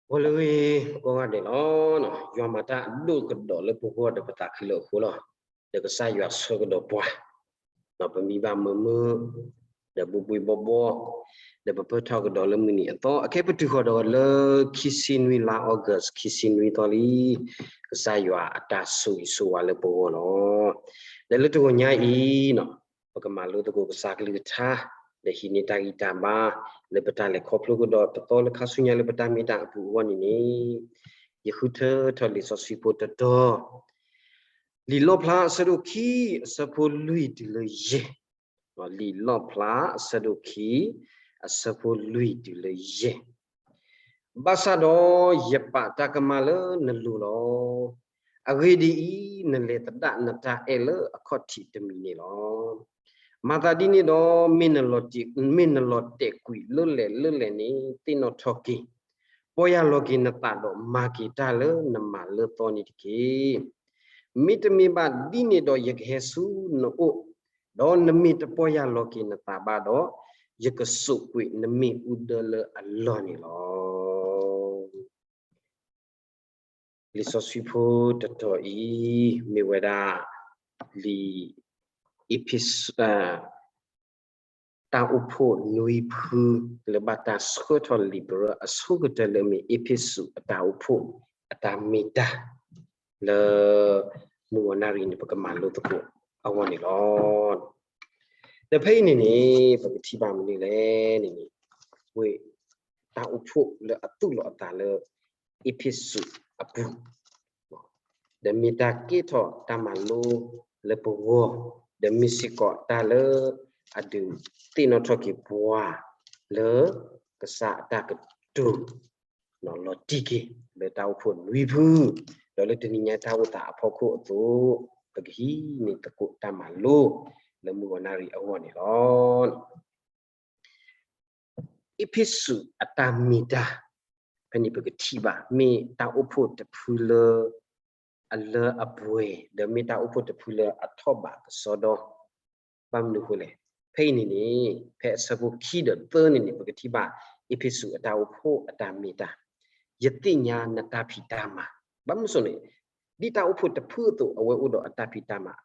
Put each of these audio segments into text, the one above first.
ဂီၤလၢအဂ့ၤကိးဂၤဒဲးလီၤ. ယွၤမၤတၢ်အဒိၣ်ကဒီးလၢပဂီၢ်ဒီးပသးခုလၢအဃိလီၤ. ဒီးကစၢ်ယွၤဆှၢကဒီးပှၤ, ဒီးပမံဘၣ်မုာ်မုာ်, ဒီးဘှ့ဘှ့ဘှီဘှီ, ဒီးပပၢၢ်ထီၣ်ကဒီးလၢမုၢ်နံၤအသီ, အခဲပတုၤဃီၤဒီးလၢခံဆံနွံလါ August ခံဆံနွံသီလံ, ကစၢ်ယွၤအတၢ်ဆိၣ်ဂ့ၤဆိၣ်ဝါလၢပဂီၢ်လီၤ. ဒီးလၢတဂီၤညါအံၤ ပကမၤလိသကိးကစၢ်ကလုၢ်ကထါ, ဒီးဟံးန့ၢ်တၢ်ဂံၢ်တၢ်ဘါ, လၢပတၢ်လဲၤခီဖျိကဒီးပသီလၢခါဆူညါလၢပတၢ်မ့ၢ်တၢ်အပူၤအဂီၢ်န့ၣ်န့ၣ်, ယဃုထၢထီၣ်လံာ်စီဆှံဖိတတီၤ, လံာ်လီၣ်ဖျါအဆၢဒိၣ်ခံ အဆၢဖိလွံၢ်တုၤလၢယဲၢ်, လံာ်လီၣ်ဖျါအဆၢဒိၣ်ခံ အဆၢဖိလွံၢ်တုၤလၢယဲၢ် ဘၣ်ဆၣ်ဒီးယပာ်တၢ်ကမၣ်လၢနလိၤလီၤ. အဂ့ၢ်ဒ်အံၤ, နလဲၤသဒၣ်နတၢ်အဲၣ်လၢအခီၣ်ထံးတမံၤန့ၣ်လီၤ. မၤသးဒ်န့ၣ်ဒီး, မ့ၢ်နလီၤတဲာ်ကွံာ်လၢလဲၣ်လၢလဲၣ်န့ၣ် သ့ၣ်နီၣ်ထီၣ်က့ၤ, ပီၢ်ယၢ်လီၤက့ၤနသးဒီးမၤက့ၤတၢ်လၢနမၤလၢသီန့ၣ်တက့ၢ်. မ့တမ့ၢ်ဘၣ်ဒ်န့ၣ်ဒီး ယကဟဲဆူနအိၣ်, ဒီးနမ့ၢ်တပီၢ်ယၢ်လီၤက့ၤနသးဘၣ်ဒီး, ယကစိာ်ကွံာ်နမ့ၣ်အူဒၢလၢအလီၢ်န့ၣ်လီၤ. လံာ်စီဆှံဖိတတီၤအံၤ မ့ၢ်ဝဲဒၣ် လံာ်အ့းဖ့းစူး တၢ်အိၣ်ဖှိၣ်နွံဖု လၢဘၣ်တၢ်ဆှၢထီၣ်လံာ်ပရၢအဆိကတၢၢ်လၢအမ့ၢ်အ့းဖ့းစူးအတၢ်အိၣ်ဖှိၣ်အတၢ်မ့ၢ်တၢ် လၢမုၢ်ဂီၤနၣ်ရံၣ်န့ၣ် ပကမၤလိသကိးအဂီၢ်န့ၣ်လီၤ. ဒီးဖဲအံၤန့ၣ်န့ၣ် ပကထံၣ်ဘၣ်မနုၤလဲၣ်န့ၣ်န့ၣ်, ဝဲတၢ်အိၣ်ဖှိၣ်လၢအသူၣ်လီၤအသးလၢ အ့းဖ့းစူးအပူၤ ဒီးမ့ၢ်တၢ်ကဲထီၣ်တၢ်မၤလိလၢပဂီၢ်, ဒီးမ့ၢ်စ့ၢ်ကီးတၢ်လၢအဒုးသ့ၣ်နီၣ်ထီၣ်က့ၤပှၤလၢကစၢ်အတၢ်ကတိၤ လီၤတံၢ်က့ၤ လၢတၢ်အိၣ်ဖှိၣ်နွံဖု, ဒီးလၢတနံၤညါတၢ်အိၣ်သးအဖီခိၣ်အသိး, ပကဟံးန့ၢ်သကိးတၢ်မၤလိလၢမုၢ်ဂီၤနၣ်ရံၣ်အဂီၢ်န့ၣ်လီၤ. အ့းဖ့းစူးအတၢ်မ့ၢ်တၢ်, ဖဲန့ၣ်ပကထံၣ်ဘၣ် မ့ၢ်တၢ်အိၣ်ဖှိၣ်တဖုလၢ အလၢအပှဲၤ, ဒီးမ့ၢ်တၢ်အိၣ်ဖှိၣ်တဖုလၢအထီၣ်ဘးကစီဒီ, ဘၣ်မနုၤအဃိလဲၣ်. ဖဲအံၤန့ၣ်န့ၣ် ဖဲအဆၢဖိခံဒီးသၢန့ၣ်န့ၣ် ပကထံၣ်ဘၣ် အ့းဖ့းစူးအတၢ်အိၣ်ဖှိၣ်အတၢ်မ့ၢ်တၢ်, ယသ့ၣ်ညါနတၢ်ဖံးတၢ်မၤ, ဘၣ်မနုၤအဃိန့ၣ် ဒ်တၢ်အိၣ်ဖှိၣ်တဖုအသိး အဝဲအိၣ်ဒီးအတၢ်ဖံးတၢ်မၤ,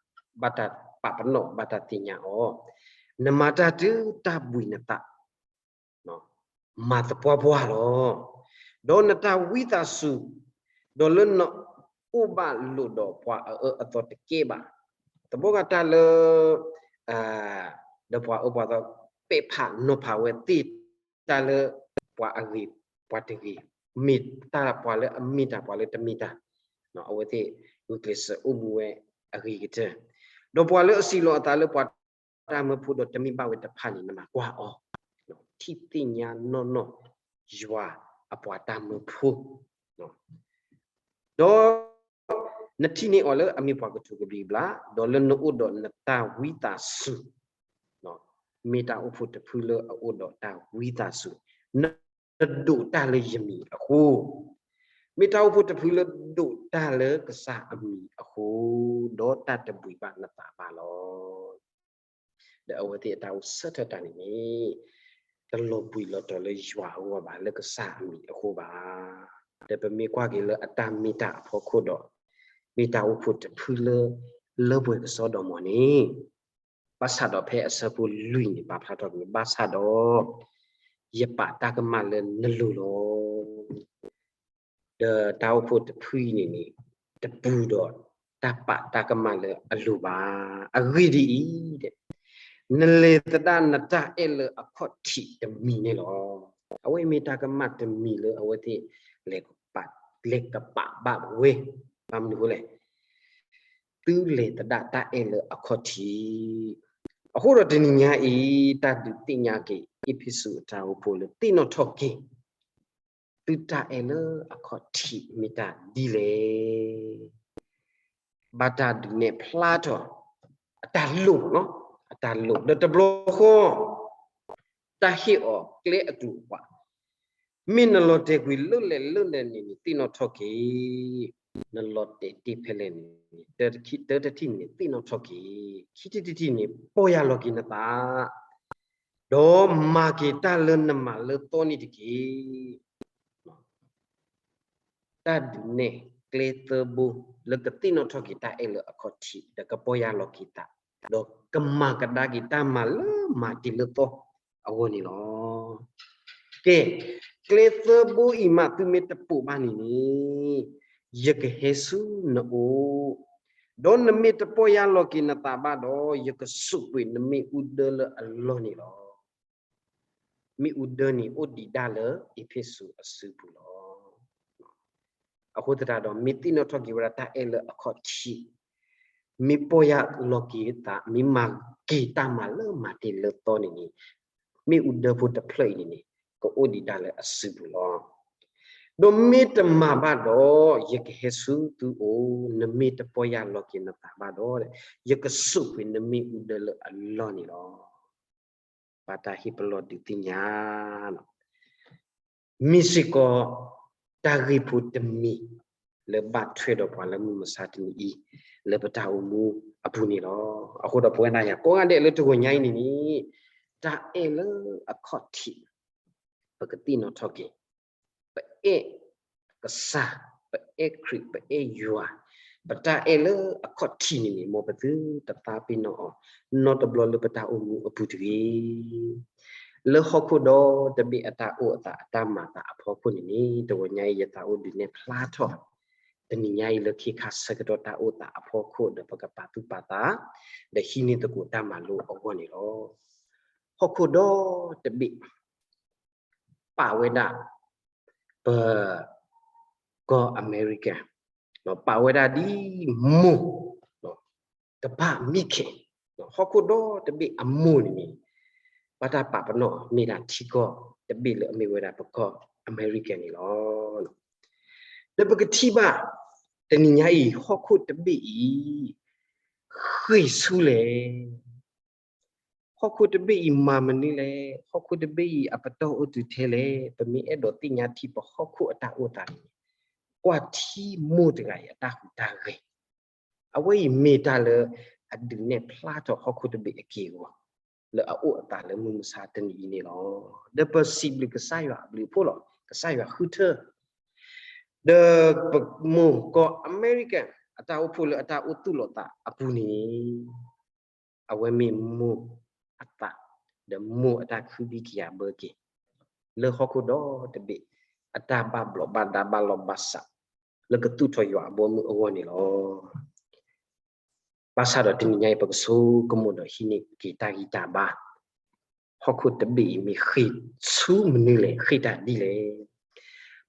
ဘၣ်တၢ်ပာ်ပနီၣ် ဘၣ်တၢ်သ့ၣ်ညါအီၤ, နမၤတၢ်တုၤတၢ်ဘှံးနသး, မၤသပှၢ်ပှၢ်လီၤ. ဒီးနတၢ်ဝံသးစူၤ, ဒီးလၢနအိၣ်ဘၣ်လိာ်ဒီးပှၤအအၢအသီတကဲဘၣ်. တဘျီဂၤတၢ်လၢ ဒီးပှၤအၢပှၤသီ ပဲာ်ဖးနီၤဖးဝဲသ့ၣ်တၢ်လၢ ပှၤအဂ့ၤပှၤတဂ့ၤ, မ့ၢ်တၢ်ပှၤလၢအမ့ၢ်တၢ် ပှၤလၢတမ့ၢ်တၢ်, အဝဲသ့ၣ်ဂုာ်ကျဲးစၢးအိၣ်မူဝဲအဂ့ၤကတၢၢ်, ဒီးပှၤလၢအစံးလီၤအသးလၢပှၤတၢ်မၢဖိဒီးတမ့ၢ်ဘၣ်ဝဲတဖၣ်န့ၣ် နမၤကွၢ်အီၤ, ထံၣ်သ့ၣ်ညါနီၢ်နီၢ် ယွၤအပှၤတၢ်မၢဖိ ဒီးနထံၣ်န့ၢ်အီၤလၢအမ့ၢ်ပှၤကတိၤကဘျံးကဘျၣ်, ဒီးလၢနအိၣ်ဒီးနတၢ်ဝံသးစူၤ, မ့ၢ်တၢ်အိၣ်ဖှိၣ်တဖုလၢအအိၣ်ဒီးတၢ်ဝံသးစူၤ, နဒိးတၢ်လၢယမံၤအဃိ, မ့ၢ်တၢ်အိၣ်ဖှိၣ်တဖုလၢဒိးတၢ်လၢကစၢ်အမံၤအဃိ, ဒီးတၢ်တဘှံးဘၣ်နသးဘၣ်လီၤ. ဒီးအဝဲသ့ၣ်အတၢ်အိၣ်ဆၢထၢၣ်တၢ်န့ၣ်န့ၣ် တလီၤဘှံးလီၤတီၤလၢယွၤအဂီၢ်ဘၣ်, လၢကစၢ်အမံၤအဃိဘၣ်. ဒီးပမ့ၢ်ကွၢ်က့ၤလၢအတၢ်မ့ၢ်တၢ်အဖီခိၣ်ဒီး, မ့ၢ်တၢ်အိၣ်ဖှိၣ်တဖုလၢ လၢပှဲၤကစီဒီမးန့ၣ်, ဘၣ်ဆၣ်ဒီးဖဲအဆၢဖိလွံၢ်န့ၣ် ပာ်ဖျါထီၣ်က့ၤ ဘၣ်ဆၣ်ဒီး ယပာ်တၢ်ကမၣ်လၢနလိၤလီၤ. ဒီးတၢ်အိၣ်ဖှိၣ်တဖုအံၤန့ၣ်န့ၣ် တပူၤဒီးတၢ်ပာ်တၢ်ကမၣ်လၢအလိၤဘၣ်. အဂ့ၢ်ဒ်အံၤ, နလဲၤသဒၣ်နတၢ်အဲၣ်လၢအခီၣ်ထံးတမံၤန့ၣ်လီၤ. အဝဲမ့ၢ်တၢ်ကမၣ်တမံၤလၢအဝဲသ့ၣ် လဲၤကပာ်ဘၣ်ဝဲ, ဘၣ်မနုၤအဃိလဲၣ်. သုလဲၤသဒၣ်တၢ်အဲၣ်လၢအခီၣ်ထံး, အဃိဒီးတနံၤညါအံၤ တၢ်ဒုးသ့ၣ်ညါက့ၤ အ့းဖ့းစူးအတၢ်အိၣ်ဖှိၣ်လၢသ့ၣ်နီၣ်ထီၣ်က့ၤ သုတၢ်အဲၣ်လၢအခီၣ်ထံးမ့ၢ်တၢ်ဒ်လဲၣ်. ဘၣ်တၢ်ဒုးနဲၣ်ဖျါထီၣ် အတၢ်လိၣ်, အတၢ်လိၣ် ဒီးတဘျီဃီ တၢ်ဟ့ၣ်အီၤကျဲအကျိၤအပှၤ, မ့ၢ်နလီၤတဲာ်ကွံာ်လၢလဲၣ်လၢလဲၣ်န့ၣ်န့ၣ် သ့ၣ်နီၣ်ထီၣ်က့ၤ, နလီၤတဲာ်တ့ၢ်ဖဲလဲၣ်န့ၣ် တၢတထံၣ်န့ၣ် သ့ၣ်နီၣ်ထီၣ်က့ၤ, ခံထံၣ်တထံၣ်န့ၣ် ပီၢ်ယၢ်လီၤက့ၤနသး, ဒီးမၤက့ၤတၢ်လၢနမၤလၢသီန့ၣ်တက့ၢ်. တၢ်ဒုးနဲၣ်ကျဲသၢဘိ လၢကသ့ၣ်နီၣ်ထီၣ်က့ၤတၢ်အဲၣ်လၢအခီၣ်ထံး ဒီးကပီၢ်ယၢ်လီၤက့ၤသး ဒီးကမၤကဒါက့ၤတၢ်မၤလၢမၤတ့ၢ်လၢသီအဂီၢ်န့ၣ်လီၤ. ကဲ, ကျဲသၢဘိအံၤမးသုမ့ၢ်တပိာ်ဘၣ်န့ၣ်န့ၣ် ယကဟဲဆူနအိၣ်, ဒီးနမ့ၢ်တပီၢ်ယၢ်လီၤက့ၤနသးဘၣ်ဒီး ယကစိာ်ကွံာ်နမ့ၣ်အူဒၢလၢအလီၢ်န့ၣ်လီၤ. မ့ၣ်အူဒၢန့ၣ်အိၣ်ဒံးဒၣ်လၢအ့းဖ့းစူးအစုပူၤလီၤ. အဃိသတးဒီး မ့ၢ်သ့ၣ်နီၣ်ထီၣ်က့ၤဝဲဒၣ်တၢ်အဲၣ်လၢအခီၣ်ထံး, မ့ၢ်ပီၢ်ယၢ်လီၤက့ၤသး, မ့ၢ်မၤက့ၤတၢ်မၤလၢမၤတ့ၢ်လၢသီန့ၣ်န့ၣ်, မ့ၣ်အူဒၢဖိတဖျၢၣ်အံၤန့ၣ်န့ၣ် ကအိၣ်ဒံးဒၣ်လၢအစုပူၤလီၤ. ဒီးမ့ၢ်တမၤဘၣ်ဒီး ယကဟဲဆူသုအိၣ်, နမ့ၢ်တပီၢ်ယၢ်လီၤက့ၤနသးဘၣ်ဒီး ယကစိာ်ကွံာ်နမ့ၣ်အူဒၢလၢအလီၢ်န့ၣ်လီၤ. ဘၣ်တၢ်ဟ့ၣ်ပလီၢ်ဒုးသ့ၣ်ညါလီၤ. မ့ၢ်စ့ၢ်ကီး တၢ်ဂ့ၢ်ဖိတမံၤ လၢဘၣ်ထွဲဒီးပှၤလၢမုၢ်မဆါတနံၤအံၤ လၢပတၢ်အိၣ်မူအပူၤန့ၣ်လီၤ. အဃိဒီးပဝဲဒၣ်ယၤကိးဂၤဒဲးလၢတဂီၤညါအံၤန့ၣ်န့ၣ်, တၢ်အဲၣ်လၢအခီၣ်ထံး ပကသ့ၣ်နီၣ်ထီၣ်က့ၤ ပအဲၣ်ကစၢ်, ပအဲၣ်ခရံာ်, ပအဲၣ်ယွၤ, ပတၢ်အဲၣ်လၢအခီၣ်ထံးန့ၣ်န့ၣ် မ်ပသုတသးပ့ၤနီၣ်အီၤ နီတဘျီလၢပတၢ်အိၣ်မူအပူၤတဂ့ၤ. လၢဟီၣ်ခိၣ်ဒီတဘ့ၣ်အတၢ်အိၣ်အသးအတၢ်မၤအသးအဖီခိၣ်န့ၣ်န့ၣ် တဂီၤညါအံၤ ယသးအိၣ်ဒုးနဲၣ်ဖျါထီၣ် တနံၤညါအံၤလၢခ့ခါဆၢကတီၢ်တၢ်အိၣ်သးအဖီခိၣ် ဒီးပကပာ်သူၣ်ပာ်သး ဒီးဟံးန့ၢ်သကိးတၢ်မၤလိအဂီၢ်န့ၣ်လီၤ. ဟီၣ်ခိၣ်ဒီတဘ့ၣ် ပာ်ဝဲဒၣ် ပ ကီၢ်အမဲရကၤ, ပာ်ဝဲဒၣ်ဒ်မိၢ် ကဘၣ်မံခ့ၣ်, ဟီၣ်ခိၣ်ဒီတဘ့ၣ်အမိၢ်န့ၣ်န့ၣ် ဘၣ်တၢ်ပာ်ပနီၣ်မ့ၢ်ဒၣ်ထံကီၢ်တဘ့ၣ်လၢအမ့ၢ်ဝဲဒၣ်ပကီၢ်အမဲရကၤန့ၣ်လီၤ. ဒီးပကထံၣ်ဘၣ် တနံၤညါအံၤ ဟီၣ်ခိၣ်တဘ့ၣ်အံၤ ဃ့ၢ်ဆူလဲၣ် ဟီၣ်ခိၣ်တဘ့ၣ်အံၤမၤမနုၤလဲၣ်, ဟီၣ်ခိၣ်တဘ့ၣ်အံၤအပတီၢ်အိၣ်တုၤထဲလဲၣ်, ပမ့ၢ်အဲၣ်ဒိးသ့ၣ်ညါထံပဟီၣ်ခိၣ်အတၢ်အိၣ်သးန့ၣ်, ကွၢ်ထံမိၢ်တဂၤအံၤအတၢ်ဟူးတၢ်ဂဲၤ, အဝဲအံၤမ့ၢ်တၢ်လၢအဒုးနဲၣ်ဖျါထီၣ်ဟီၣ်ခိၣ်တဘ့ၣ်အက့ၢ်အဂီၤ လၢအအိၣ်အသးလၢမုၢ်မဆါတနံၤအံၤန့ၣ်လီၤ. ဒီးပစံးဘျုးကစၢ်ယွၤအဘျုးအဖှိၣ်လီၤ. ကစၢ်ယွၤဃုထၢ ဒီးပမိၢ်ကီၢ်အမဲရကၤ အတၢ်အိၣ်ဖှိၣ်လၢအတၢ်အိၣ်သူၣ်လီၤသးအပူၤန့ၣ် အဝဲမ့ၢ်မိၢ်အသး ဒီးမိၢ်အတၢ်ခုဘံၣ်ကယာ်ဘၢက့ၤ လၢဟီၣ်ခိၣ်ဒီတဘ့ၣ် အတၢ်ဘၣ်ဘျီးဘၣ်ဒါဘၣ်လီၢ်ဘၣ်စး လၢကသူၣ်ထီၣ်ယွၤအဘီအမုၢ်အဂီၢ်န့ၣ်လီၤ. ဘၣ်ဆၣ်ဒီးတနံၤညါအံၤ ပကဆိကမိၣ်ဒီးဟံးန့ၢ်က့ၤတၢ်ဂံၢ်တၢ်ဘါ ဟီၣ်ခိၣ်တဘ့ၣ်အံၤမ့ၢ်ဃ့ၢ်ဆူမနုၤလဲၣ်, ဃ့ၢ်တၢ်ဒ်လဲၣ်.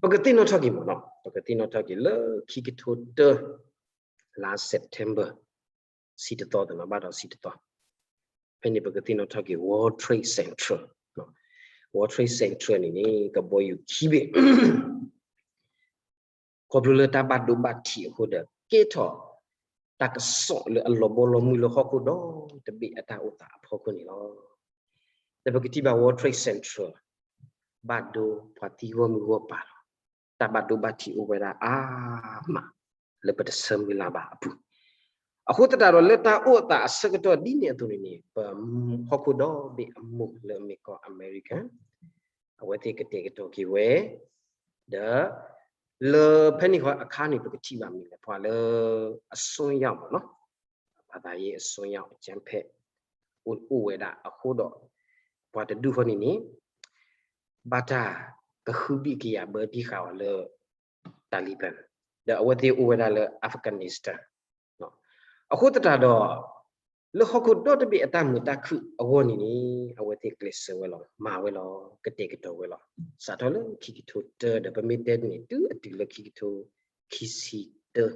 ပကသ့ၣ်နီၣ်ထီၣ်က့ၤမ့ၢ်နီၤ, ပကသ့ၣ်နီၣ်ထီၣ်က့ၤလၢခံကထိတၢ လါ September ဆံတသီသနီၤ ဘၣ်ဒီးဆံတသီ, ဖဲန့ၣ်ပကသ့ၣ်နီၣ်ထီၣ်က့ၤ World Trade Center, World Trade Center န့ၣ်န့ၣ် ကဘီယူၤခံဘ့ၣ် ခီဖျိလၢတၢ်ဘၣ်ဒိဘၣ်ထံးအဃိဒီး ကဲထီၣ် တၢ်ကစီၣ်လၢအလီၤဘီလီၤမုၢ်လၢဟီၣ်ခိၣ်ဒီတဘ့ၣ်အတၢ်အိၣ်သးအဖီခိၣ်န့ၣ်လီၤ. ဒီးပကထံၣ်ဘၣ် World Trade Center ဘၣ်ဒိပှၤသံဂီၢ်မုၢ်ဂီၢ်ပၤလီၤ. တၢ်ဘၣ်ဒိဘၣ်ထံးအိၣ်ဝဲဒၣ်အါမး လၢပတဆၢမုၢ်လၢ်ဘၣ်အပူၤ, အဃိသတးဒီးလၢတၢ်အိၣ်အသးအဆၢကတီၢ်ဒ်န့ၣ်အသိးန့ၣ်န့ၣ် ပဟီၣ်ခိၣ်ဒီဘ့ၣ်အမိၢ်လၢအမ့ၢ်ကီၢ်အမဲရကၤ အဝဲသ့ၣ်ကတဲာ်ကတီၤက့ၤဝဲ ဒီး လၢဖဲန့ၣ်အခါန့ၣ် ပကထံၣ်ဘၣ်မ့ၢ်လဲၣ် ပှၤလၢအစွန်းရောက်မ့ၢ်နီၤ, ဘာသာရေးအစွန်းရောက်အကြမ်းဖက် အိၣ်အိၣ်ဝဲဒၣ်အဃိဒီး ပှၤတဒူၣ်ဃီန့ၣ်န့ၣ် ဘၣ်တၢ်ကဟုဘံၣ်ကယာ်ဘၢတံၢ်ဃာ်အီၤလၢ Taliban ဒီးအဝဲသ့ၣ်အိၣ်ဝဲဒၣ်လၢ Afghanistan အဃိသတးဒီး လၢဟီၣ်ခိၣ်ဒီတဘ့ၣ်အတၢ်မုာ်တၢ်ခုၣ်အဂီၢ်န့ၣ်န့ၣ် အဝဲသ့ၣ်ကျဲးစၢးဝဲလီၤ မၤဝဲလီၤ ကတဲာ်ကတီၤဝဲလီၤ. စးထီၣ်လၢခံကထိတၢဒီး ပမ့ၢ်တဲန့ၣ် တုၤအတုၤလၢခံကထိခံဆံတၢ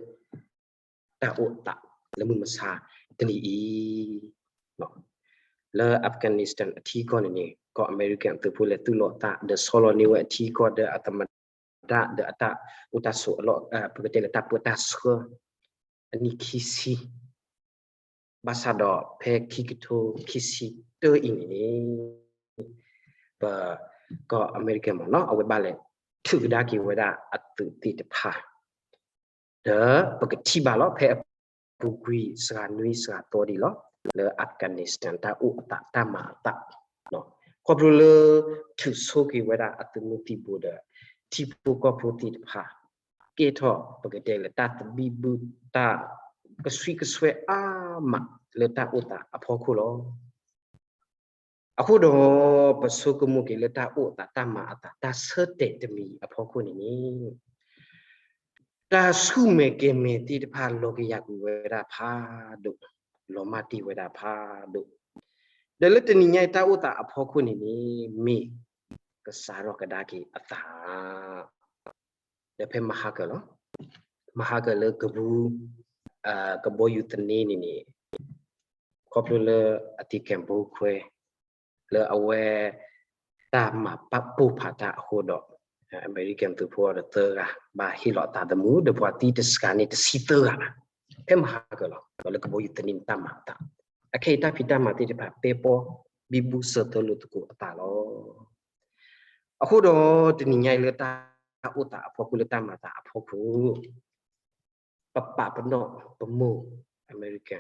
တၢ်အိၣ်အသးလၢမုၢ်မဆါတနံၤအံၤ လၢ Afghanistan အထံအကီၢ်န့ၣ်န့ၣ် ကီၢ်အမဲရကၤအသုးဖိလဲၤသူၣ်လီၤအသး ဒီးဆီလီၤန့ၢ်ဝဲအထံအကီၢ်ဒီးအသမ္မတ ဒီးအတၢ်အိၣ်တၢ်ဆိးအလီၢ် ပကတဲလၢတၢ်ပၢတၢ်ဆှၢ အနံၣ်ခံဆံ ဘၣ်ဆၣ်ဒီးဖဲခံကထိခံဆံတၢအံၤန့ၣ်န့ၣ် ပ ကီၢ်အမဲရကၤမ့ၢ်နီၤ အဝဲဘၣ်လဲၤထုးကဒါက့ၤဝဲဒၣ်အသုးသ့ၣ်တဖၣ် ဒီးပကထံၣ်ဘၣ်လီၤ ဖဲအပူၤကွံာ်စှၤနွံစှၤသီဒံးလီၤ လၢ Afghanistan တၢ်အိၣ်အသးတၢ်မၤအသး ခီဖျိလၢ ထုးဆိက့ၤဝဲဒၣ်အသုးမုၢ်သံၣ်ဘိဒီး ထံဖိကီၢ်ဖိသ့ၣ်တဖၣ် ကဲထီၣ်ပကတဲလၢတၢ်သဘံၣ်ဘုၣ် တၢ်ကဆှံကဆွဲအါမးလၢတၢ်အိၣ်သးအဖီခိၣ်လီၤ. အဃိဒီး ပဆိကမိၣ်က့ၤလၢတၢ်အိၣ်အသး တၢ်မၤအသး တၢ်ဆၢတဲာ်တမံၤအဖီခိၣ်န့ၣ်န့ၣ် တၢ်ဆူၣ်မဲာ်ကဲၤမဲာ်သ့ၣ်တဖၣ် လီၤကယၤကွံာ်ဝဲဒၣ်ဖးဒိၣ်, လီၤမၢ်တ့ၢ်ဝဲဒၣ်ဖးဒိၣ်, ဒီးလၢတနံၤညါအံၤတၢ်အိၣ်သးအဖီခိၣ်န့ၣ်န့ၣ် မ့ၢ်ကစးထီၣ်ကဒါက့ၤအသး ဒီးဖဲမဟါကၢၤလီၤ, မဟါကၢၤလၢကပူၤ ကဘီယူၤသန့န့ၣ်န့ၣ် ခီဖျိလၢအတံၤကၣ်ဘိခွဲ လၢအဝဲ တၢ်မၤပိၢ်ဖးတၢ်အဃိဒီး အမဲရကၤသုးဖိဒီးသၢဂၤ ဘၣ်ဟ့ၣ်လီၤအသးသမူ ဒီးပှၤသံတစှၤန့ၣ်တဆံသၢဂၤဘၣ်. ဖဲမဟါကၢၤလီၤ ဒီးလၢကဘီယူၤသန့န့ၣ်တၢ်မၤအသး အခဲအံၤတၢ်ဖံးတၢ်မၤသ့ၣ်တဖၣ် ပဲပီဘံဘူစၢၤသၢလိာ်သကိးအသးလီၤ. အဃိဒီးတနံၤညါအံၤလၢတၢ်အိၣ်သးအဖီခိၣ် လၢတၢ်မၤအသးအဖီခိၣ် ပပာ်ပနီၣ်ပမိၢ်အမဲရကၤ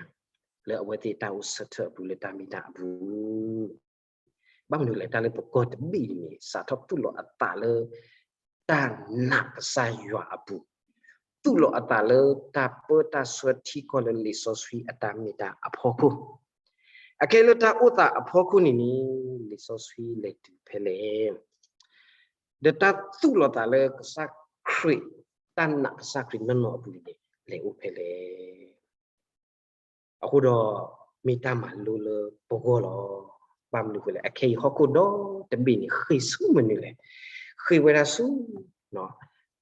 လၢအဝဲသ့ၣ်တၢ်အိၣ်ဆၢထၢၣ်အပူၤ လၢတၢ်မ့ၢ်တၢ်အပူၤ ဘၣ်မနုၤလဲၣ် တၢ်လၢပကီၢ်တဘ့ၣ်အံၤန့ၣ် စးထီၣ်သူၣ်လီၤအသးလၢ တၢ်နာ်ကစၢ်ယွၤအပူၤ, သူၣ်လီၤအသးလၢတၢ်ပၢတၢ်ဆှၢထံကီၢ်လၢလံာ်စီဆှံအတၢ်မ့ၢ်တၢ်အဖီခိၣ်, အခဲလၢတၢ်အိၣ်သးအဖီခိၣ်န့ၣ်န့ၣ် လံာ်စီဆှံလဲၤတုၤဖဲလဲၣ် ဒီးတၢ်သူၣ်လီၤသးလၢကစၢ်ခရံာ် တၢ်နာ်ကစၢ်ခရံာ်နီၢ်နီၢ်အပူၤန့ၣ် လဲၤအိၣ်ဖဲလဲၣ်. အဃိဒီး မ့ၢ်တၢ်မၤလိလၢပဂီၢ်လီၤ. ဘၣ်မနုၤအဃိလဲၣ် အခဲအံၤဟီၣ်ခိၣ်ဒီတဘ့ၣ်န့ၣ် ဃ့ၢ်ဆူမနုၤလဲၣ်, ဃ့ၢ်ဝဲဒၣ်ဆူ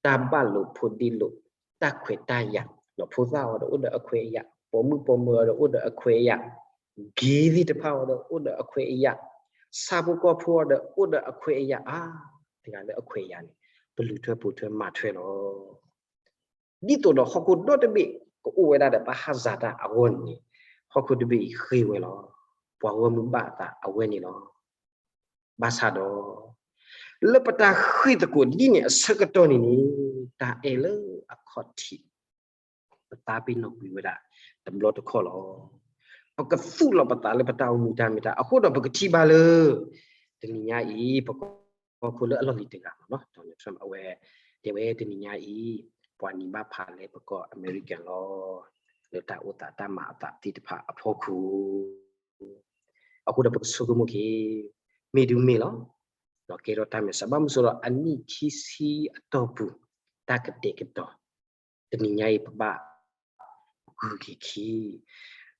တၢ်ဘၣ်လိာ်ဖိးဒ့လိာ် တၢ်ခွဲးတၢ်ယာ်, ဖိသၣ်အီၤဒီးအိၣ်ဒီးအခွဲးအယာ်, ပိာ်မုၣ်ပိာ်မၢၤအီၤဒီးအိၣ်ဒီးအခွဲးအယာ်, ဂ့ၤသ့ၣ်တဖၣ်အီၤဒီးအိၣ်ဒီးအခွဲးအယာ်, ဆၣ်ဖိကီၢ်ဖိအီၤဒီးအိၣ်ဒီးအခွဲးအယာ်, အါ တဂၤလၢအခွဲးအယာ်န့ၣ် ပလုၢ်ထွဲပိာ်ထွဲမၤထွဲလီၤ. ဒ်သိးဒီးဟီၣ်ခိၣ်ဒီတဘ့ၣ် ကအိၣ်ဝဲဒၣ်ဒီးဘၣ်ဟးစးတၢ်အဂီၢ်န့ၣ် ဟီၣ်ခိၣ်တဘ့ၣ်အံၤဃ့ၢ်ဝဲလီၤ. ပှၤဂီၢ်မုၢ်ဘၣ်အသးအဝဲန့ၣ်လီၤ. ဘၣ်ဆၣ်ဒီး လၢပတၢ်ဃ့ၢ်သကိးဒ်န့ၣ်အဆၢကတီၢ်န့ၣ်န့ၣ် တၢ်အဲၣ်လၢအခီၣ်ထံး ပသးပ့ၤနီၣ်ကွံာ်ဝဲဒၣ်တဘျီတခီၣ်လီၤ. ပကသူၣ်လီၤပသးလၢပတၢ်အိၣ်မူတၢ်မ့ၢ်တၢ် အဃိဒီးပကထံၣ်ဘၣ်လၢ တနံၤညါအံၤ ပကီၢ်ခိၣ်လၢအလီၢ်လံၤတဂၤမ့ၢ်နီၤ Donald Trump အဝဲ တဲဝဲတနံၤညါအံၤ ပှၤနံၤဘၣ်ဖးလဲပကီၢ်အမဲရကၤလီၤ လၢတၢ်အိၣ်သးတၢ်မၤအသးသ့ၣ်တဖၣ်အဖီခိၣ် အဃိဒီးပကဆိကမိၣ်က့ၤ မ့ၢ်ဒုးမ့ၢ်လီၤ. ဒီးကဲထီၣ်တၢ်မဲာ်ဆှး ဘၣ်မနုၤအဃိဒီး အနံၣ်ခံဆံအတီၢ်ပူၤ တၢ်ကတဲာ်ကတီၤ တနံၤညါအံၤပဘၣ် ဂုၤက့ၤခံ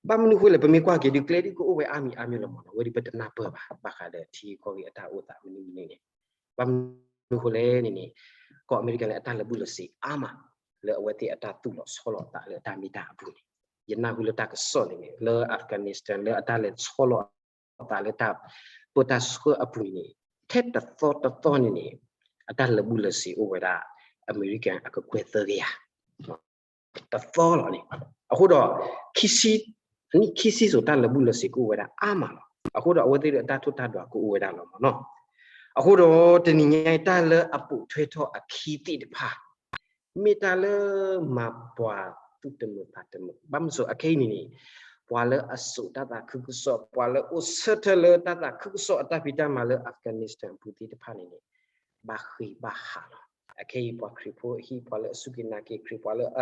ဘၣ်မနုၤအဃိလဲၣ် ပမ့ၢ်ကွၢ်က့ၤဒုးကျဲဒုးကအိၣ်ဝဲအါမံၤအါမံၤလီၤမ့ၢ်နီၤ ဝဲဒုးပတနၢ်ပၢၢ်ဘၣ် ဘၣ်ဃးဒီးထံဂုၤကီၢ်ဂၤအတၢ်အိၣ်သးမနုၤမနုၤန့ၣ် ဘၣ်မနုၤအဃိလဲၣ်န့ၣ်န့ၣ် ကီၢ်အမဲရကၤန့ၣ်အတၢ်လၢာ်ဘူၣ်လၢာ်စ့အါမး လၢအဝဲသ့ၣ်အတၢ်သူၣ်လီၤဆီလီၤသးလၢတၢ်မ့ၢ်တၢ်အပူၤန့ၣ် ယနၢ်ဟူလၢတၢ်ကစီၣ်န့ၣ်န့ၣ် လၢ Afghanistan လၢအတၢ်လဲၤဆီလီၤအသးလၢတၢ်ပၢတၢ်ဆှၢအပူၤန့ၣ်န့ၣ် ထဲတသီတသီန့ၣ်န့ၣ် အတၢ်လၢာ်ဘူၣ်လၢာ်စ့အိၣ်ဝဲဒၣ် အမဲရကၤအကကွဲၢ်သၢကယၤ တသီလီၤန့ၣ် အဃိဒီး အနံၣ်ခံဆံစိၤတၢ်လၢာ်ဘူၣ်လၢာ်စ့ကအိၣ်ဝဲဒၣ်အါမးလီၤ. အဃိဒီးအဝဲသ့ၣ်ဒီးအတၢ်ထိၣ်တၢ်ဒွးကအိၣ်ဝဲဒၣ်လီၤမ့ၢ်နီၤ. အဃိဒီးတနံၤညါအံၤတၢ်လၢအပိာ်ထွဲထီၣ်အခံသ့ၣ်တဖၣ် မ့ၢ်တၢ်လၢမၤပှၤသူၣ်တမုာ်သးတမုာ် ဘၣ်မနုၤအဃိအခဲအံၤန့ၣ်န့ၣ် ပှၤလၢအစိာ်တၢ်သးခုကစီၣ် ပှၤလၢအိၣ်ဆၢထၢၣ်လၢတၢ်သးခုကစီၣ်အတၢ်ဖံးတၢ်မၤလၢ Afghanistan အပူၤသ့ၣ်တဖၣ်န့ၣ်န့ၣ် ဘၣ်ဃ့ဘၣ်ဟးလီၤ. အခဲအံၤပှၤခရံာ်ဖိအဟံၣ် ပှၤလၢအစူၢ်က့ၤနာ်က့ၤခရံာ် ပှၤလၢ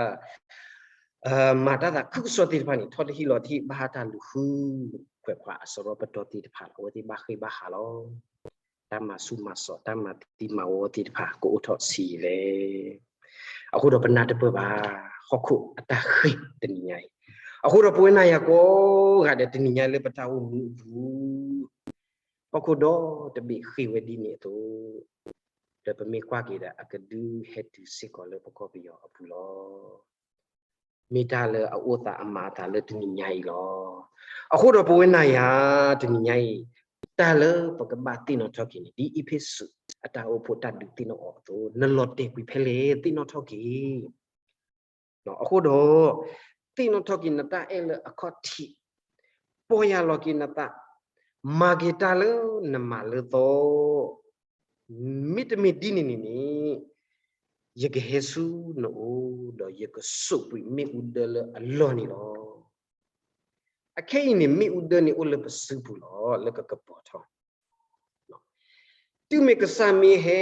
မၤတၢ်သးခုကစီၣ်သ့ၣ်တဖၣ်န့ၣ် ထီၣ်တဟံၣ်လီၤတဟံၣ် ဘၣ်ဟးတၢ်လူၤဃု ကွဲးပှၤအစရီပတီၢ်သ့ၣ်တဖၣ်လီၤ. အဝဲသ့ၣ်ဘၣ်ဃ့ဘၣ်ဟးလီၤ. တၢ်မၤဆူၣ်မၤစီး တၢ်မၤသံမၤဝီသ့ၣ်တဖၣ် ကအိၣ်ထီၣ်ဆံးလဲၣ်. အဃိဒီးပနၢ်တပၢၢ်ဘၣ် ဟီၣ်ခိၣ်အတၢ်ဃ့ၢ်တနံၤညါအံၤ, အဃိဒီးပဝဲနၤယၤကိးဂၤဒဲး တနံၤညါလၢပတၢ်အိၣ်မူအပူၤ ဟီၣ်ခိၣ်ဒီတဘ့ၣ်ဃ့ၢ်ဝဲဒ်န့ၣ်အသိး ဒီးပမ့ၢ်ကွၢ်က့ၤဒီး အကဒုးဟဲတုၤစ့ၢ်ကီးလၢပကီၢ်ပယီၤအပူၤလီၤ. မ့ၢ်တၢ်လၢအအိၣ်သးအမၤအသးလၢတနံၤညါအံၤလီၤ. အဃိဒီးပဝဲနၤယၤ တနံၤညါအံၤ တၢ်လၢပကဘၣ်သ့ၣ်နီၣ်ထီၣ်က့ၤန့ၣ် ဒ်အ့းဖ့းစူးအတၢ်အိၣ်ဖှိၣ်တၢ်ဒုးသ့ၣ်နီၣ်အီၤအသိး နလီၤတဲာ်ကွံာ်ဖဲလဲၣ် သ့ၣ်နီၣ်ထီၣ်က့ၤ အဃိဒီး သ့ၣ်နီၣ်ထီၣ်က့ၤနတၢ်အဲၣ်လၢအခီၣ်ထံး, ပီၢ်ယၢ်လီၤက့ၤနသး, မၤက့ၤတၢ်လၢနမၤလၢသီ, မ့တမ့ၢ်ဒ်န့ၣ်န့ၣ်န့ၣ် ယကဟဲဆူနအိၣ် ဒီးယကစိာ်ကွံာ်မ့ၣ်အူဒၢလၢအလီၢ်န့ၣ်လီၤ. အခဲအံၤန့ၣ် မ့ၣ်အူဒၢန့ၣ်အိၣ်လၢပစုပူၤလီၤ လၢကကပီၤထီၣ် တုၤမ့ၢ်ကစၢ်မ့ၢ်ဟဲ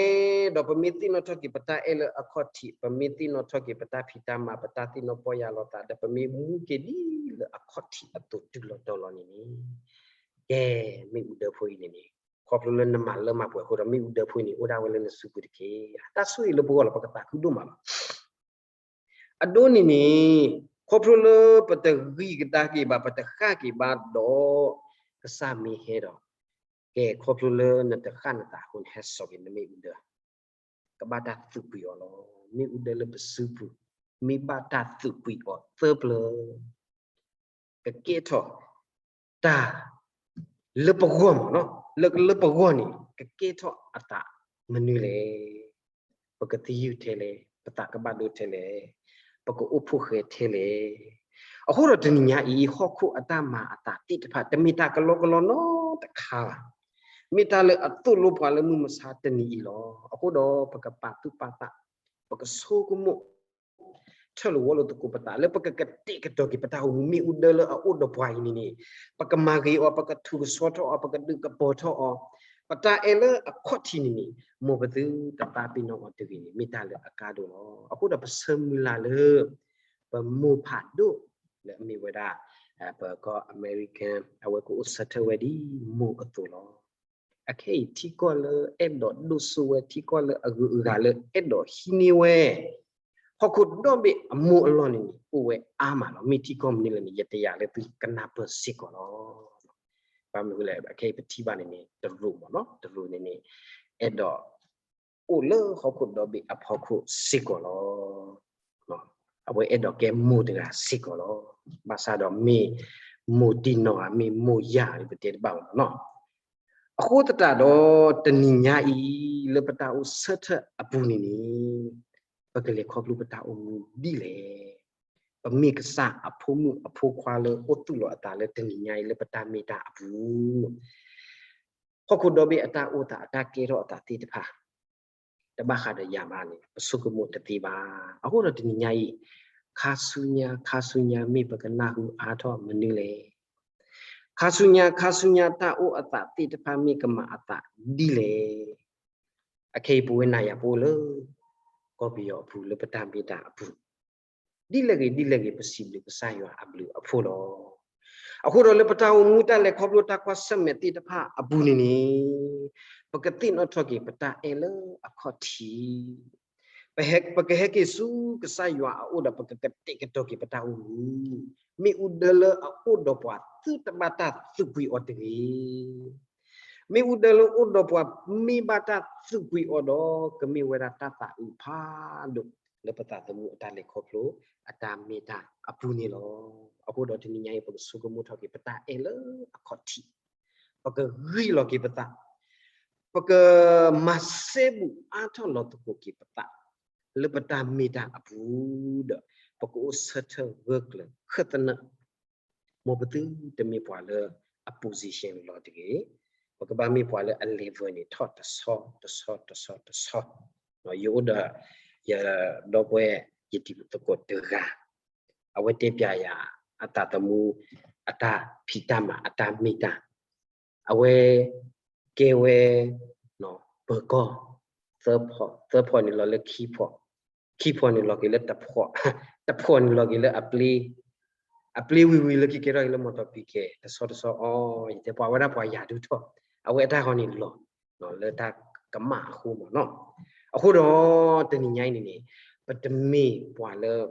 ဒီး ပမ့ၢ်သ့ၣ်နီၣ်ထီၣ်က့ၤပတၢ်အဲၣ်လၢအခီၣ်ထံး, ပမ့ၢ်သ့ၣ်နီၣ်ထီၣ်က့ၤပတၢ်ဖံးတၢ်မၤ, ပတၢ်သ့ၣ်နီၣ်ပီၢ်ယၢ်လီၤသးဒီး ပမ့ၢ်မူက့ၤဒ်လၢအခီၣ်ထံးအသိးတုၤလီၤတီၤလီၤန့ၣ်န့ၣ်, ကဲ, မ့ၣ်အူဒၢဖိအံၤန့ၣ်န့ၣ်, ခီဖျိလၢနမၤလၢမၤပှဲၤအဃိဒီး မ့ၣ်အူဒၢဖိအံၤန့ၣ် အိၣ်ဒၣ်ဝဲလၢနစုပူၤတက့ၢ်. တၢ်ဆိၣ်ဂ့ၤလၢပဂီၢ်လီၤ, ပကသးခုဒိၣ်မးလီၤ. အဒိန့ၣ်န့ၣ်, ခီဖျိလၢပတဂံၢ်ကဒါက့ၤဘၣ်, ပတဃၣ်က့ၤဘၣ်ဒီး, ကစၢ်မ့ၢ်ဟဲဒီး, ကဲ, ခီဖျိလၢနတဃၣ်နသးအဃိ နဟဲစိာ်က့ၤနမ့ၣ်အူဒၢ, ကဘၣ်တၢ်သုးကွံာ်အီၤလီၤ. မ့ၣ်အူဒၢလၢပစုပူၤ, မ့ၢ်ဘၣ်တၢ်သုးကွံာ်အီၤသၢပျၢၤ ကကဲထီၣ်တၢ်လၢပဂီၢ်မ့ၢ်နီၤ, လၢ လၢပဂီၢ်န့ၣ် ကကဲထီၣ်အသးမနုၤလဲၣ်. ပကသယုၢ်ထဲလဲၣ်, ပသးကဘၣ်ဒိထဲလဲၣ်, ပကအိၣ်ဖှိၣ်ဃဲထဲလဲၣ်. အဃိဒီးတနံၤညါအံၤ ဟီၣ်ခိၣ်အတၢ်မၤအသးသ့ၣ်တဖၣ် တမ့ၢ်တၢ်ကလီကလီနီတခါဘၣ်. မ့ၢ်တၢ်လၢအသိၣ်လိပှၤလၢမုၢ်မဆါတနံၤအံၤလီၤ. အဃိဒီးပကပာ်သူၣ်ပာ်သး, ပကဆိကမိၣ် ထၢၣ်လီၤဝီလီၤသကိးပသး လၢပကကတဲာ်ကတီၤက့ၤပတၢ်အိၣ်မူ မ့ၣ်အူဒၢလၢအအိၣ်ဒီးပှၤအံၤန့ၣ်န့ၣ်, ပကမၤဂ့ၤအီၤ, ပကထူးကဆှီထီၣ်အီၤ, ပကဒုးကပီၤထီၣ်အီၤ, ပတၢ်အဲၣ်လၢအခီၣ်ထံးန့ၣ်န့ၣ်, မ်ပသုတသးပ့ၤနီၣ်အီၤတဂ့ၤန့ၣ် မ့ၢ်တၢ်လၢအကါဒိၣ်လီၤ. အဃိဒီးပဆၢမုၢ်လၢ်လၢ ပမိၢ်ဖးဒိၣ်လၢအမ့ၢ်ဝဲဒၣ် ပကီၢ် American အဝဲကအိၣ်ဆၢထၢၣ်ဝဲဒ်မိၢ်အသိးလီၤ. အခဲအံၤ ထံကီၢ်လၢအဲၣ်ဒိးဒိၣ်စိဝဲ, ထံကီၢ်လၢအဂုၤအဂၤလၢအဲၣ်ဒိးဟံးန့ၢ်ဝဲ ဟီၣ်ခိၣ်ဒီဘ့ၣ်အမိၢ်အလီၢ်န့ၣ်န့ၣ် အိၣ်ဝဲအါမးလီၤ. မ့ၢ်ထံကီၢ်မနုၤလဲၣ်န့ၣ် ယတယာ်လၢသုကနၢ်ပၢၢ်စ့ၢ်ကီးလီၤ. ဘၣ်မနုၤလဲၣ်, အခဲအံၤပထံၣ်ဘၣ်န့ၣ်န့ၣ် တရူးမ့ၢ်နီၤ, တရူးန့ၣ်န့ၣ် အဲၣ်ဒိး အိၣ်လၢဟီၣ်ခိၣ်ဒီဘ့ၣ်အဖီခိၣ်စ့ၢ်ကီးလီၤ. အဝဲအဲၣ်ဒိးကဲမိၢ်တဂၤစ့ၢ်ကီးလီၤ. ဘၣ်ဆၣ်ဒီးမ့ၢ်မိၢ်ဒံၣ်နီၢ်ဧါ, မ့ၢ်မိၢ်ယၢ်ဧါ ပတဲတဘၣ်ဘၣ်နီၤ. အဃိသတးဒီး တနံၤညါအံၤ လၢပတၢ်အိၣ်ဆၢထၢၣ်အပူၤန့ၣ်န့ၣ် ပကလဲၤခီဖျိပတၢ်အိၣ်မူဒ်လဲၣ်. ပမ့ၢ်ကစၢ်အဖိမုၣ်အဖိခွါလၢအိၣ်သူၣ်လီၤအသးလၢတနံၤညါအံၤ လၢပတၢ်မ့ၢ်တၢ်အပူၤ ဟီၣ်ခိၣ်ဒီဘ့ၣ်အတၢ်အိၣ်သး အတၢ်ကဲထီၣ်အသးသ့ၣ်တဖၣ် တဘၣ်ဃးဒီးယၤဘၣ်န့ၣ် ပဆိကမိၣ်တသ့ဘၣ်. အဃိဒီးတနံၤညါအံၤ ခါဆူညါ ခါဆူညါ မ့ၢ်ပကနၢ်ဟူအါထီၣ်မနုၤလဲၣ်. ခါဆူညါ ခါဆူညါ တၢ်အိၣ်အသးသ့ၣ်တဖၣ် မ့ၢ်ကမၤအသးဒ်လဲၣ်. အခဲအံၤ ပဝဲနၤယၤ ပအိၣ်လၢ ကီၢ်ပယီၤအပူၤ လၢပတၢ်မ့ၢ်တၢ်အပူၤ ဒ်လဲၣ်ဂ့ၤဒ်လဲၣ်ဂ့ၤ ပစံးဘျုးကစၢ်ယွၤအဘျုးအဖှိၣ်လီၤ. အဃိဒီးလၢပတၢ်အိၣ်မူ တၢ်လဲၤခီဖျိ တၢ်ကွၢ်ဆၢၣ်မဲာ်သ့ၣ်တဖၣ်အပူၤန့ၣ်န့ၣ် ပကသ့ၣ်နီၣ်ထီၣ်က့ၤ ပတၢ်အဲၣ်လၢအခီၣ်ထံး, ပဟဲ ပကဟဲက့ၤဆူကစၢ်ယွၤအအိၣ်ဒီး ပကကတဲာ်ကတီၤက့ၤပတၢ်အိၣ်မူ, မ့ၣ်အူဒၢလၢအအိၣ်ဒီးပှၤ သုတဘၣ်တၢ်သုးကွံာ်အီၤတဂ့ၤ. မ့ၣ်အူဒၢလၢအိၣ်ဒီးပှၤ မ့ၢ်ဘၣ်တၢ်သုးကွံာ်အီၤဒီး ကမ့ၢ်ဝဲဒၣ်တၢ်သးအုးဖးဒိၣ် လၢပသးသမူအတၢ်လဲၤခီဖျိ အတၢ်မ့ၢ်တၢ်အပူၤန့ၣ်လီၤ. အဃိဒီးတနံၤညါအံၤ ပကဆိကမိၣ်ထီၣ်က့ၤ ပတၢ်အဲၣ်လၢအခီၣ်ထံး, ပကဂံၢ်လီၤက့ၤပသး, ပကမၤစဲဘူးအါထီၣ်လီၤသကိးက့ၤပသး လၢပတၢ်မ့ၢ်တၢ်အပူၤဒီး ပကအိၣ်ဆၢထၢၣ်ဂၢၢ်ကျၢၤ ဃၢသနၢၣ် မ်ပသုတမ့ၢ်ပှၤလၢအ position လီၤတဂ့ၤ, ပကဘၣ်မ့ၢ်ပှၤလၢအ level န့ၣ် ထီၣ်တဆီတဆီတဆီတဆီ, ယအိၣ်ဒီး ယဒီပုၢ်ဝဲၢ် ယတံၤသကိးတဂၤ, အဝဲတဲပျးယၤ အသးသမူ အတၢ်ဖံးတၢ်မၤ အတၢ်မ့ၢ်တၢ် အဝဲကဲဝဲ ပၢၤကီၢ် သၢဖီၣ်, သၢဖီၣ်န့ၣ်လီၤလၢခံဖီၣ်, ခံဖီၣ်န့ၣ်လီၤက့ၤလၢတဖီၣ်, တဖီၣ်န့ၣ်လီၤက့ၤလၢအပျ့ၤ, အပျ့ၤဝံၤဝံၤလၢခံကဲထီၣ်က့ၤလၢ မော်တော်ဘုတ် ကဲ တဆီတဆီအီၤ ယတဲပှၤဝဲဒၣ်ပှၤယၤဒုးထီၣ်, အဝဲအတၢ်ဃီန့ၣ်လီၤ လၢတၢ်ကမၣ်အဃိမ့ၢ်နီၤ. အဃိဒီး တနံၤညါအံၤန့ၣ်န့ၣ် ပတမ့ၢ်ပှၤလၢ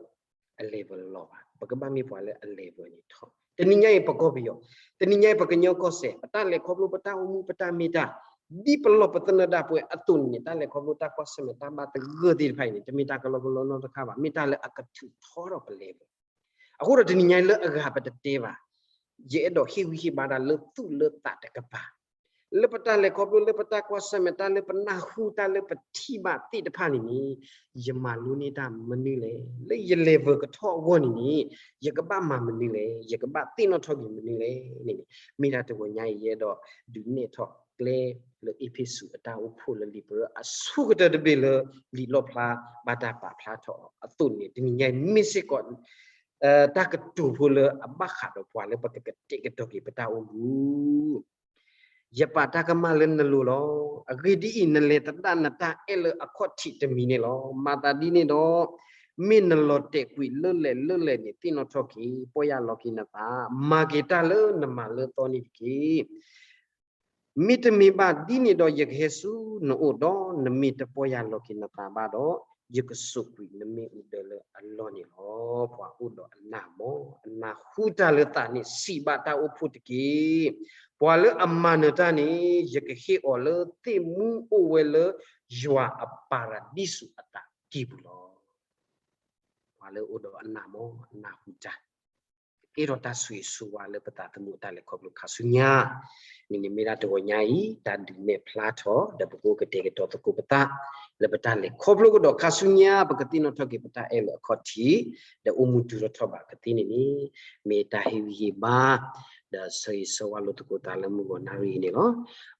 အ level လီၤဘၣ်, ပကဘၣ်မ့ၢ်ပှၤလၢအ level န့ၣ်ထီၣ်. တနံၤညါအံၤ ပကီၢ်ပယီၤ, တနံၤညါအံၤ ပကညီကီၢ်စဲၣ် ပတၢ်လဲၤခီဖျိ ပတၢ်အိၣ်မူ ပတၢ်မ့ၢ်တၢ် ဒ်ပလီၢ်ပသနၢၣ်ဒၣ်ပှဲၤအသိးန့ၣ်န့ၣ် တၢ်လဲၤခီဖျိ တၢ်ကွၢ်ဆၢၣ်မဲာ် တၢ်ဘၣ်သဂၢၢ်သ့ၣ်တဖၣ်အံၤန့ၣ် တမ့ၢ်တၢ်ကလီကလီနီတခါဘၣ်, မ့ၢ်တၢ်လၢအကထုးထီထီၣ်ပ level. အဃိဒီးတနံၤညါအံၤ လၢအဂၤပတတဲဘၣ်, ယအဲၣ်ဒိးဟ့ၣ်ဂံၢ်ဟ့ၣ်ဘါတၢ်လၢသူၣ်လၢသးတကပၤ လၢပတၢ်လဲၤခီဖျိ လၢပတၢ်ကွၢ်ဆၢၣ်မဲာ် တၢ်လၢပနၢ်ဟူ တၢ်လၢပထံၣ်ဘၣ်သ့ၣ်တဖၣ်န့ၣ်န့ၣ် ယမၤလိန့ၢ်တၢ်မနုၤလဲၣ်, လၢယ level ကထီၣ်အဂီၢ်န့ၣ်န့ၣ် ယကဘၣ်မၤမနုၤလဲၣ်, ယကဘၣ်သ့ၣ်နီၣ်ထီၣ်က့ၤမနုၤလဲၣ်န့ၣ်န့ၣ် မ့ၢ်ဒၣ်တဂီၤညါအံၤ ယအဲၣ်ဒိးဒုးနဲၣ်ထီၣ်ကျဲလၢအ့းဖ့းစူးအတၢ်အိၣ်ဖှိၣ်လၢလံာ်ပရၢအဆူၣ်ကတၢၢ်တဘ့ၣ်လၢ လံာ်လီၣ်ဖျါ ဘၣ်တၢ်ပာ်ဖျါထီၣ်အသိးန့ၣ် တနံၤညါအံၤမ့ၢ်စ့ၢ်ကီး တၢ်ကတိၤဖိလၢအဘၣ်ဃးဒီးပှၤလၢပကကတဲာ်ကတီၤက့ၤပတၢ်အိၣ်မူ ယပာ်တၢ်ကမၣ်လၢနလိၤလီၤ. အဂ့ၢ်ဒ်အံၤ, နလဲၤသဒၣ်နတၢ်အဲၣ်လၢအခီၣ်ထံးတမံၤန့ၣ်လီၤ. မၤသးဒ်န့ၣ်ဒီး, မ့ၢ်နလီၤတဲာ်ကွံာ်လၢလဲၣ်လၢလဲၣ်န့ၣ် သ့ၣ်နီၣ်ထီၣ်က့ၤ, ပီၢ်ယၢ်လီၤက့ၤနသး, မၤက့ၤတၢ်လၢနမၤလၢအသီန့ၣ်တက့ၢ်. မ့တမ့ၢ်ဘၣ်ဒ်န့ၣ်ဒီး ယကဟဲဆူနအိၣ်ဒီး နမ့ၢ်တပီၢ်ယၢ်လီၤက့ၤနသးဘၣ်ဒီး, ယကစိာ်ကွံာ်နမ့ၣ်အူဒၢလၢအလီၢ်န့ၣ်လီၤ. ပှၤအိၣ်ဒီးအနၢ်မၢ်, အနၢ်ဟူတၢ်လၢသးန့ၣ် စံးဘၣ်တၢ်အိၣ်ဖှိၣ်တက့ၢ်. ပှၤလၢအမၤနၢၤတၢ်န့ၣ် ယကဟ့ၣ်အီၤလၢသ့ၣ်မူအိၣ်ဝဲလၢယွၤအပၤရဒံစူးအသးကံၢ်ပူၤလီၤ. ပှၤလၢအအိၣ်ဒီးအနၢ်မၢ်, အနၢ်ဟူတၢ် ကကဲထီၣ်တၢ်ဆိၣ်ဂ့ၤဆိၣ်ဝါလၢပသးသမူအတၢ်လဲၤခီဖျိခါဆူညါ, န့ၣ်န့ၣ်မ့ၢ်ဒၣ်တဂီၤညါအံၤ တၢ်ဒုးနဲၣ်ဖျါထီၣ် ဒီးပကအိၣ်ကတဲာ်ကတီၤသကိးပသး လၢပတၢ်လဲၤခီဖျိကဒီးခါဆူညါ ပကသ့ၣ်နီၣ်ထီၣ်က့ၤပတၢ်အဲၣ်လၢအခီၣ်ထံး, ဒီးအိၣ်မူဒုးထီၣ်ထီၣ်ဘၣ်ကသ့န့ၣ်န့ၣ်, မ့ၢ်တၢ်ဟ့ၣ်ဂံၢ်ဟ့ၣ်ဘါ, ဒီးဆၢဂ့ၤဆၢဝါလိာ်သကိးသးလၢမုၢ်ဂီၤနၣ်ရံၣ်အံၤန့ၣ်လီၤ.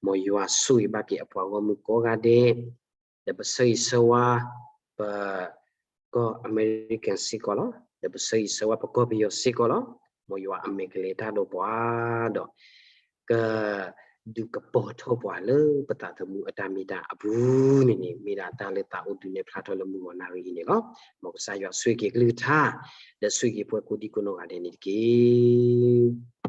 မ်ယွၤဆိၣ်ဂ့ၤဘၣ်က့ၤအပှၤဂီၢ်မုၢ်ကိးဂၤဒဲး ဒီးပဆၢဂ့ၤဆၢဝါ ပ ကီၢ်အမဲရကၤစ့ၢ်ကီးလီၤ. ဒီးပဆၢဂ့ၤဆၢဝါပကီၢ်ပယီၤစ့ၢ်ကီးလီၤ. မ်ယွၤအမဲာ်ကလဲၤတၢ်ဒီးပှၤဒီး က ဒုးကပီၤထီၣ်ပှၤလၢပသးသမူအတၢ်မ့ၢ်တၢ်အပူၤန့ၣ်န့ၣ် မ့ၢ်ဒၣ်တၢ်လၢသးအိၣ်ဒုးနဲၣ်ဖျါထီၣ်လၢမုၢ်ဂီၤနၣ်ရံၣ်အံၤန့ၣ်လီၤ. မ်ကစၢ်ယွၤဆိၣ်ဂ့ၤက့ၤအကလုၢ်ကထါ ဒီးဆိၣ်ဂ့ၤက့ၤပှၤကိးဒံကိးနီၢ်ဂၤဒဲးန့ၣ်တက့ၢ်.